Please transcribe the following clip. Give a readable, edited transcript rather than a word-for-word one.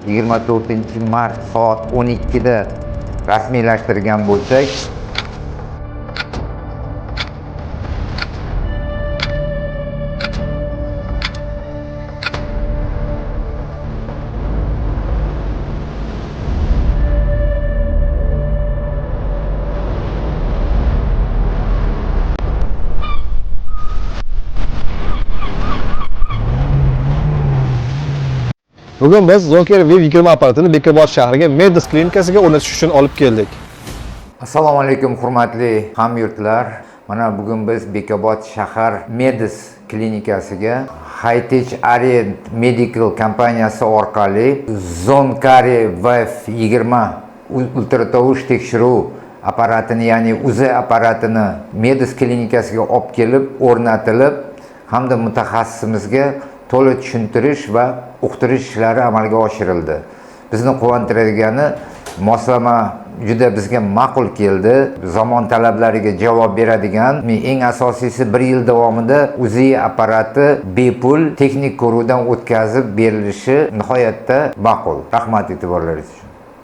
24 mart soat 12da rasmiylashtirgan bo'lsak, Bugun biz Zonker V20 apparatini Bekobod shahriga Medes klinikasiga o'rnatish uchun olib keldik. Assalomu alaykum, hurmatli hamyurtlar. Mana bugun biz Bekobod shahar Medes klinikasiga Hightech Orient Medical kompaniyasi orqali Zonkare V20 ultratovush tekshiruv apparatini, ya'ni UZ apparatini Medes klinikasiga olib kelib o'rnatilib hamda mutaxassisimizga to'la tushuntirish va uqtirish ishlari amalga oshirildi. Bizni quvontiradigani, moslama juda bizga ma'qul keldi. Zamon talablariga javob beradigan, eng asosiysi, bir yil davomida UZI apparati bepul texnik ko'ruvdan o'tkazib berilishi nihoyatda ma'qul. Rahmat e'tiborlaringiz uchun.